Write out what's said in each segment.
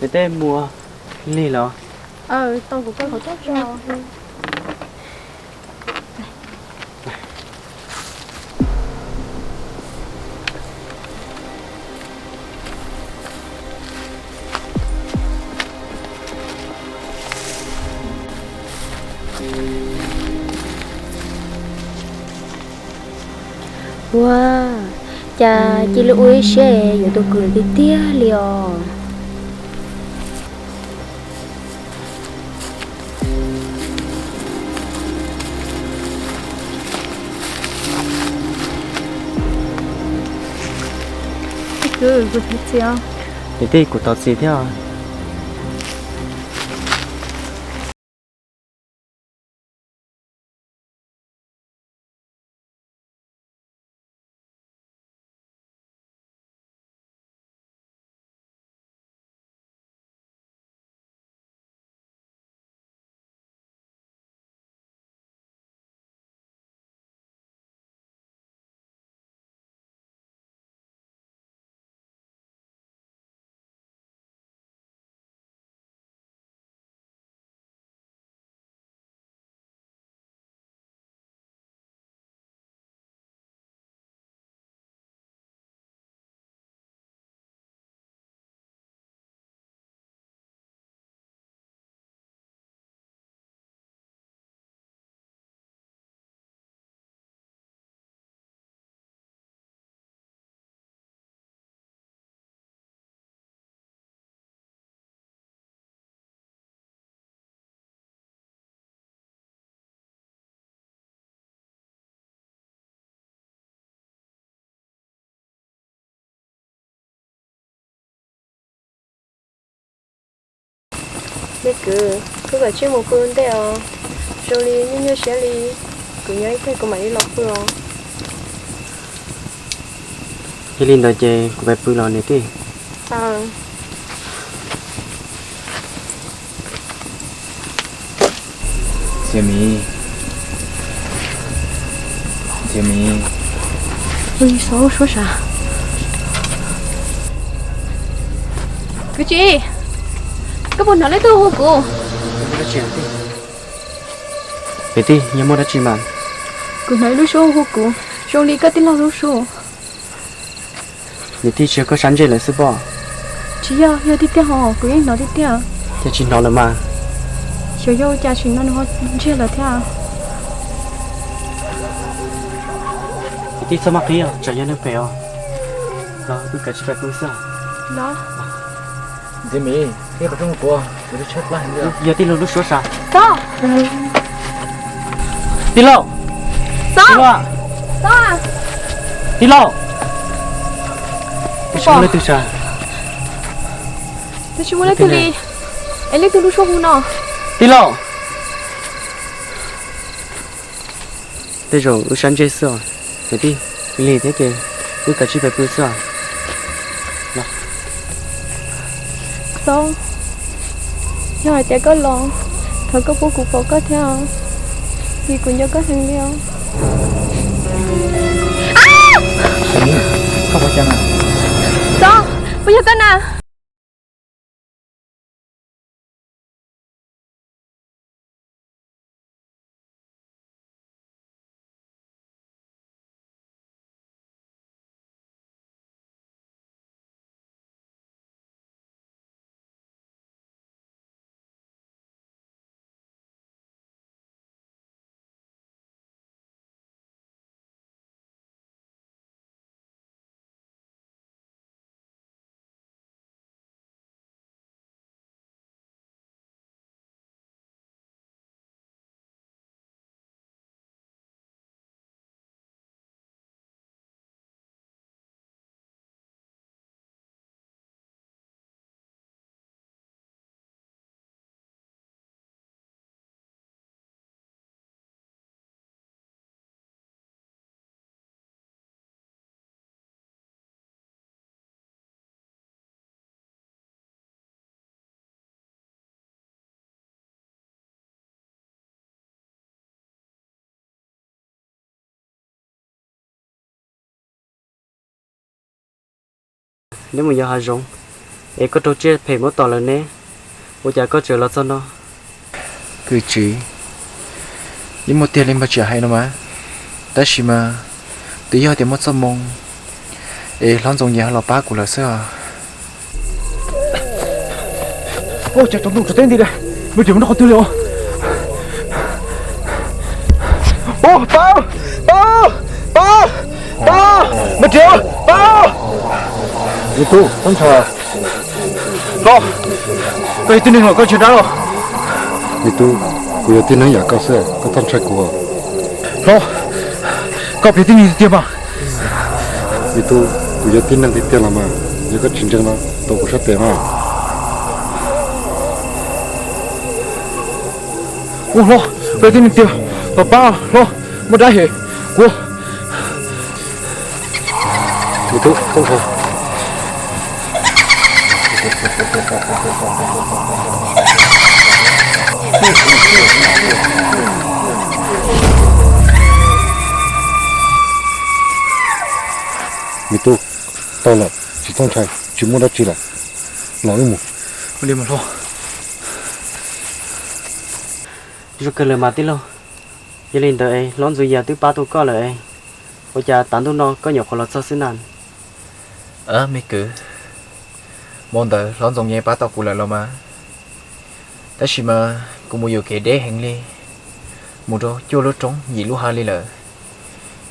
Nws tej muaj lig los? Tau kuv koj qhov tso. Ua cas cia li ua ib siab yuav tau kwv tiag tiag li os. Kwv, kuv thov txim os. Niam tij, kuv thov txim thiab. Me kwv, koj kav tsij mus pw ntej os. Zoo li nyuaj nyuaj siab li, kuv nyob ib pliag kuv mam li los pw os. Yog li ntawd ces kuv pais pw los niam tij. Txiv Mim, Txiv Mim. Ua li suab suab sav. Kwv tij, koj puas hnov leej twg hu kuv? Niam tij, yog muaj dab tsi mas? Kuv hnov ib lub suab hu kuv, zoo li koj tij laug lub suab. Niam tij, tsis yog koj sab ntsej lawm xwb pob? Tsis yog, yog tiag tiag hos, kuv yeej hnov tiag tiag. Cas tsis hnov lawm mas? Xyov yog ua cas sim no nws ho ntsiag lawm thiab. Niam tij, txhob maj qhib os, tsam yog neeg phem os. Los wb kav tsij pais pw xwb. Los. Txiv Mim, qhib qhov rooj kuv, kuv twb tshaib plab heev li. Yog tij laug lub suab sav. Tij laug! Tij laug! Tij laug! Twb tsis muaj leej twg sav. Twb tsis muaj leej twg li. Es leej twg lub suab hu no? Tij laug! Tej zaum wb sab ntsej xwb os. Niam tij, lig thiab ces wb kav tsij pais pw xwb os. Txob, yog hais tias koj los, thov koj pub kuv pom koj thiab, vim kuv nco koj heev li os. Txob, puas yog koj na? Neb mus yos hav zoov, Es koj raug tsiaj phem muab tom lawm ne, ua cas koj tseem los txog no? Kwv tij, yeej muaj tiag li npawg Tsiam hais no mas, tab sis mas twb yog tias muaj txoj moo es hlob Ntxoov Yias ho los pab kuv lawm xwb os. Ua cas tsaus ntuj tsaus teb nti, npawg Tsiam mus rau qhov twg li os? Pab, pab, pab, pab, npawg Tsiam, pab. Me tub, Txhob Ntshai. Hlob, koj yog tib neeg los koj tsis dab los? Me tub, kuv yog tib neeg yam koj xwb, koj txhob ntshai kuv. Hlob, koj puas yog tib neeg tiag tiag mas? Me tub, kuv yog tib neeg tiag tiag los mas, yog koj tsis ntseeg no, tos kuv sab tes mas. Ua hlob, koj yog tib neeg tiag, pab pab hlob, muaj dab hem kuv. Me tub, txhob ntshai. Me tub, tau lawm, tsis txhob ntshai, tsis muaj dab tsi lawm, los wb mus. Ua li mas hlob. Zoo kawg lawm mas tij laug. Yog li ntawd es hlob Ntxoov Yias twb pab tau koj lawm es, ua cas tav ntuj no koj nyuam qhuav los txog xwb na? Me kwv, hmo ntawd hlob Ntxoov Yias pab tau kuv lawm los mas, tab sis mas kuv mus yuam kev deb heev li, mus rau cuaj lub roob yim lub hav li lawm.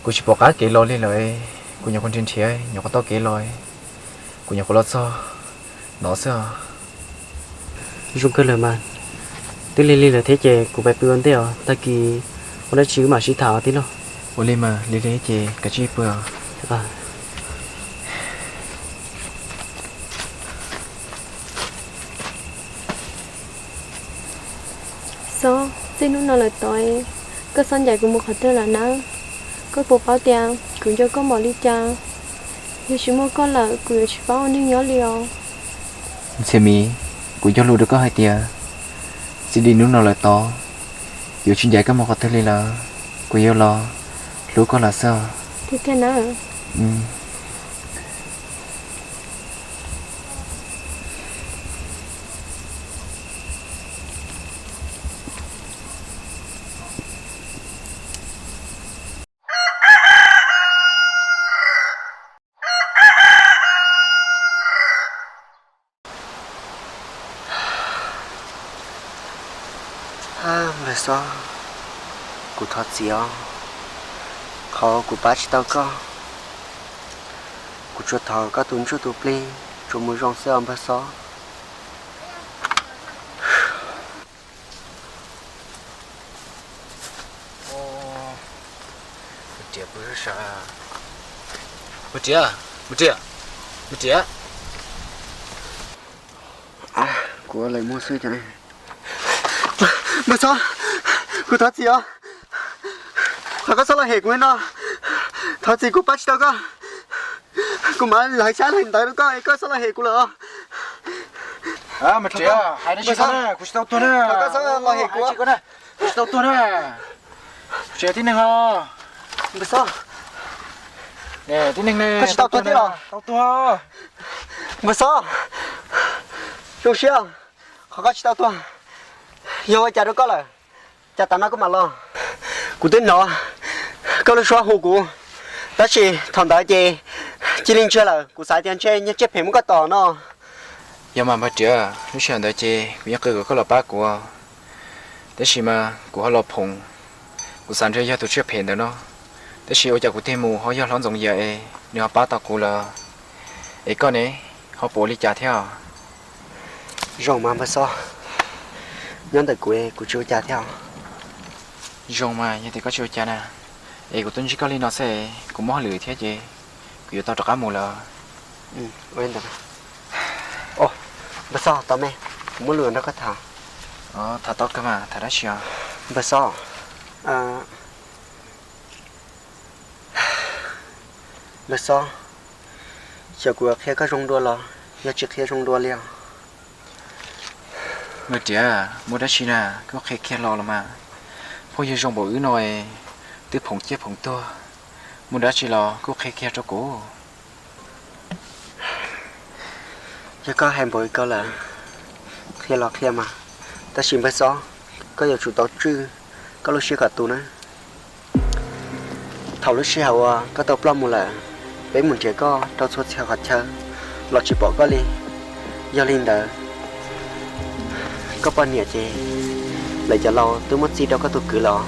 Kuv tsis pom qab kev los li lawm, kuv nyuam qhuav nrhiav nrhiav nyuam qhuav tau kev los, kuv nyuam qhuav los txog no xwb os. Zoo kawg lawm mas, twb lig lig lawm thiab ces kuv pais pw ua ntej os, tag kis muaj dab tsi wb mam sib tham os tij laug. Ua li mas, lig lig ces kav tsij pw os. Xob, txij hnub no lawm tod, koj xob ncaim kuv mus qhov twg lawm na? Koj puas paub tias kuv nco koj npaum li cas? Yog tsis muaj koj lawm kuv yuav tsis paub ua neej nyob li os. Ntxhiam Miv, kuv cog lus rau koj hais tias, txij li hnub no lawm tod, kuv yuav tsis ncaim koj mus qhov twg li lawm, kuv yuav los hlub koj lawm xwb os. Npawg Xob, kuv thov txim os, qhov kuv pab tsis tau koj. Kuv tsuas thov koj tus ntsuj tus plig tsuas mus zoo xwb os npawg Xob. Kuv ua lawm muaj xwb. Npawg Xob, kuv thov txim os. Thov koj txhob los hem kuv no. Thov txim, kuv pab tsis tau koj. Kuv mam lawv xyab lawv ntawv rau koj, koj txhob los hem kuv lawm os. Npawg Xob, kuv tsis tau tuag na. Thov koj txhob los hem kuv. Kuv tsis tau tuag na. Kuv tsis yog tib neeg os. Npawg Xob. Tib neeg ne, koj tsis tau tuag thiab los? Tau tuag. Npawg Xob, zoo siab, qhov koj tsis tau tuag. Yog ua cas rau koj lawm, cas tav no koj mam los? Kuv twb hnov koj lub suab hu kuv, tab sis thaum ntawd ces cia li ntsiag lawm, kuv xav tias ntshe nyuag tsiaj phem muab koj tom no. Yog mas npawg Riam, lub sij hawm ntawd ces kuv yeej qw kom koj los pab kuv, tab sis mas kuv ho los phoom, kuv xav ntshe yog tus tsiaj phem ntawd no, tab sis ua cas kuv tig mus ho yog hlob Ntxoov Yias es nws ho pab tau kuv lawm. Es koj ne, ho puas ua li cas thiab? Zoo mas npawg Xob, nyob ntawm kuv kuv tsis ua cas thiab. Zoo mas yog tias koj tsis ua cas na, es kuv tuaj ntsib koj li no xwb, kuv muab hauj lwm thiab ces kuv yuav tau rov qab mus lawm. Npawg Xob, tos me, kuv muaj lus nrog koj tham. Tham tau kawg mas, tham dab tsi os? Npawg Xob, npawg Xob, xyov kuv qhia koj zoo dua los yog tsis qhia zoo dua li os? Npawg Riam, muaj dab tsi na, koj qhia kiag los los mas. Phooj ywg zoo npaum wb no twb phoom ciaj phoom tuag, muaj dab tsi los kuj qhia kiag rau kuv. Yog koj hais npaum li ko lawm, qhia los qhia mas, tab sis npawg Xob, koj yuav tsum tau tswj koj lub siab kom tu na. Thaum lub sij hawm uas koj tau ploj mus lawm, peb mus nrhiav koj rau txhua txhia qhov chaw los tsis pom koj li. Yog li ntawd, koj poj niam ces lawv cov laus twb muab txij rau koj tus kwv lawm.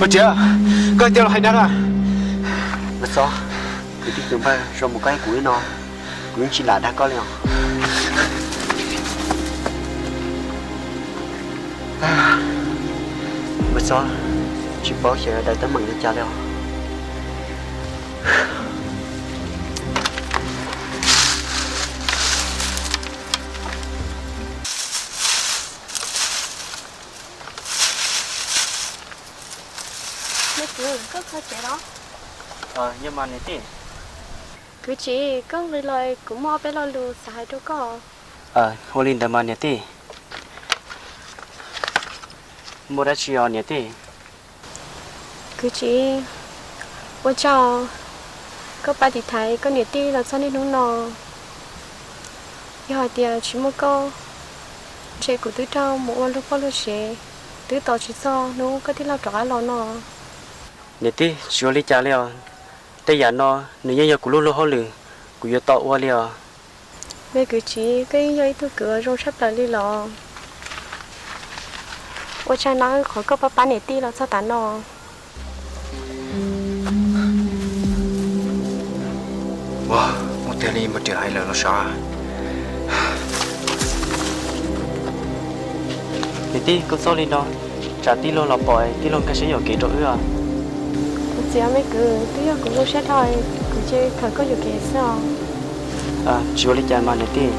Ua ciav, koj hais tias los hais dag na. Npawg Xob, kwv tij kwv npawg, zoo mus koj ib kuv ib no, kuv yeej tsis lam dag koj li os. Npawg Xob, tsis paub xyov yuav daws teeb meem li cas li os. Me kwv, koj kho tsev los? Yog mas niam tij. Kwv tij, koj nqis los kuv muaj ob peb lo lus xav hais rau koj. Ua li ntawd mas niam tij. Muaj dab tsi os niam tij? Kwv tij, ua tsaug koj pab tiv thaiv koj niam tij los txog niaj hnub no. Yog hais tias tsis muaj koj, ntshe kuv twb raug mus ua luag poj luag sev, twb tos tsis txog hnub koj tij laug rov qab los no. Niam tij, tsis ua li cas li os. Tej yam no nws yeej yog kuv lub luag hauj lwm, kuv yuav tau ua li os. Me kwv tij, koj yeej yog ib tug kwv uas zoo tshaj plaws li los. Ua tsaug nawb qhov koj pab pab niam tij los txog tav no. Ua, muaj tiag li npawg Riam hais lawm los sav. Niam tij, koj txhob li no, tsam tij laug los pom tij laug nkag siab yuam kev rau wb os. Kuv txiv me kwv, twb yog kuv zoo siab dhau, kuv cia li khaws koj yuam kev xwb os. Tsis ua li cas mas niam tij.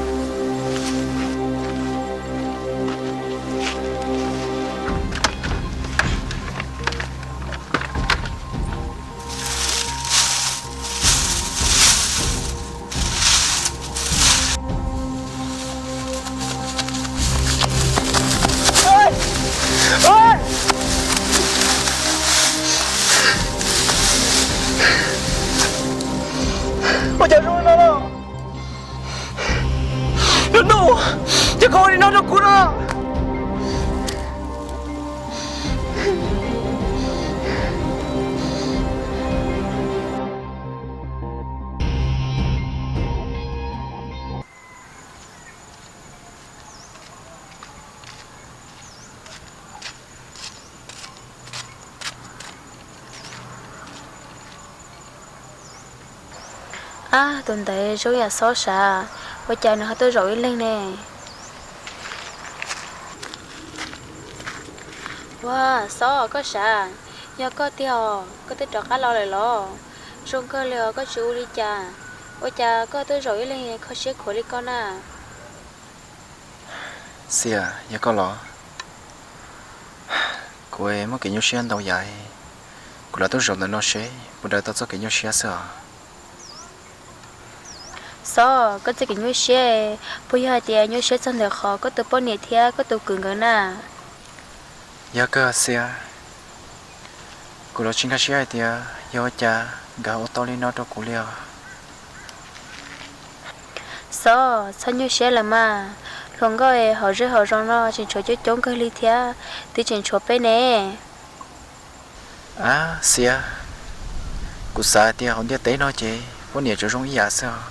Ua cas zoo li no no? Ntuj, ces koj ua li no rau kuv no. Ab, tus ntawd zoo yam Xob sav, ua cas nws ho tuaj zaum ib leeg ne? Ua, Xob, koj sav, yog koj tiag os, koj twb rov qab los lawm los? Zoo kawg li os, koj tsis ua li cas, ua cas koj tuaj zaum ib leeg kho siab khuav li koj na? Xias, yog koj los? Kuv muaj kev nyuaj siab ntau yam, kuv lam tuaj zaum ntawm no seb puas daws tau txoj kev nyuaj siab xwb os. Xob, koj txoj kev nyuaj siab, puas yog hais tias nyuaj siab txog ntawm qhov koj tus poj niam thiab koj tus kwv nkawd na? Yog kawg Xias, kuv los tsis nkag siab hais tias yog ua cas nkawd ua tau li no rau kuv li os. Xob, txhob nyuaj siab lawm mas, hluas nkauj hauv zej hauv zos no tseem tshuav coob coob kawg li thiab, twb tseem tshuav peb ne. Ab Xias, kuv xav hais tias hauv ntiaj teb no ces poj niam tsuas zoo ib yam xwb os.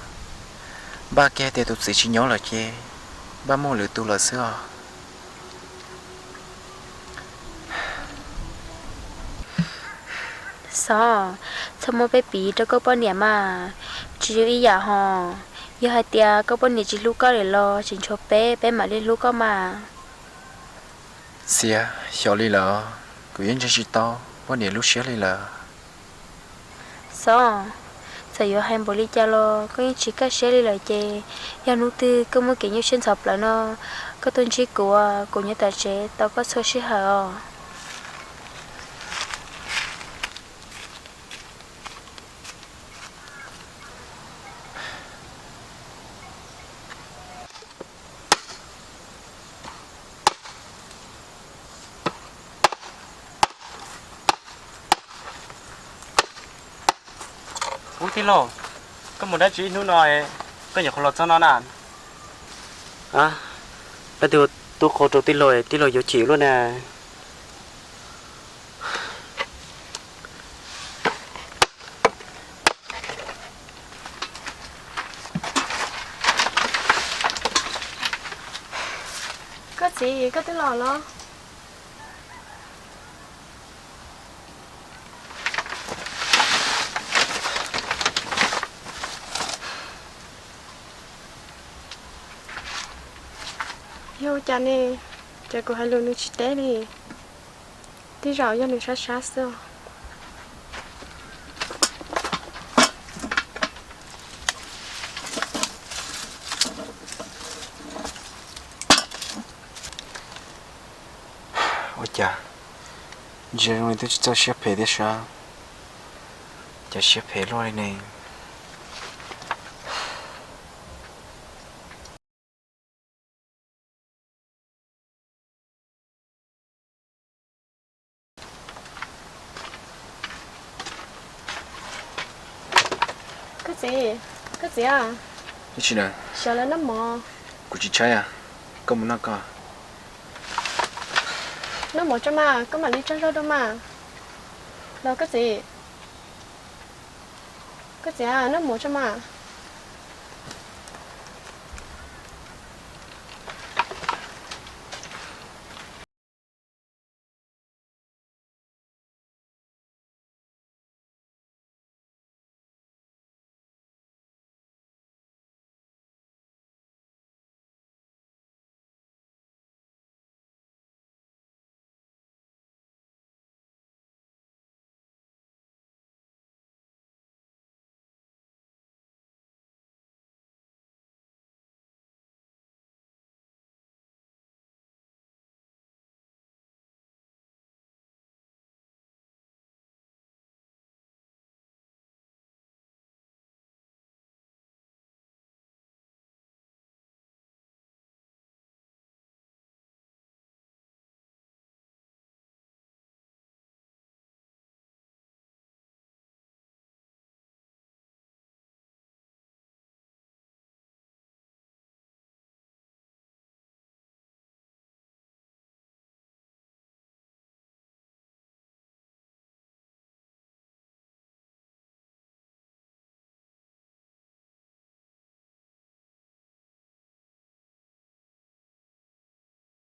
Npaj kiag tias tus txiv tsis nyob lawm ces npaj muaj lwm tus lawm xwb os. Xob, txhob muab peb piv rau koj poj niam mas, tsis zoo ib yam hos. Yog hais tias koj poj niam tsis hlub koj lawm los tseem tshuav peb, peb mam li hlub koj mas. Xias, xyov li lawm, kuv yeej ntseeg tsis tau poj niam lub siab li lawm. Xob, txawm yuav hais npaum li cas los koj yeej tsis kaj siab li lawm ces, yog hnub twg koj muaj kev nyuaj siab ntxhov plawv no, koj tuaj ntsib kuv, kuv nyob tom tsev tos koj txhua sij hawm os. Ub tij laug, Koj mus dab tsi ib hnub no, koj nyuam qhuav los txog no na? Leej twg ua tub qhua rau tij laug, tij laug yuav chim luaj na. Koj txiv, koj twb los los? Yog ua cas ne? Ces kuv hais lus nws tsis teb li, tej zaum yog nws sab sab xwb. Ua cas ntsia zoo li twb tsis txawj siab phem thiab sab, cas siab phem luaj li ne? Koj txiv, koj txiv a, xyov lawv noj mov. Kuv tsis tshaib, koj mus noj koj. Noj mov tso mas, koj mam li tsaug zog dua mas. Los koj txiv, koj txiv a, noj mov tso mas.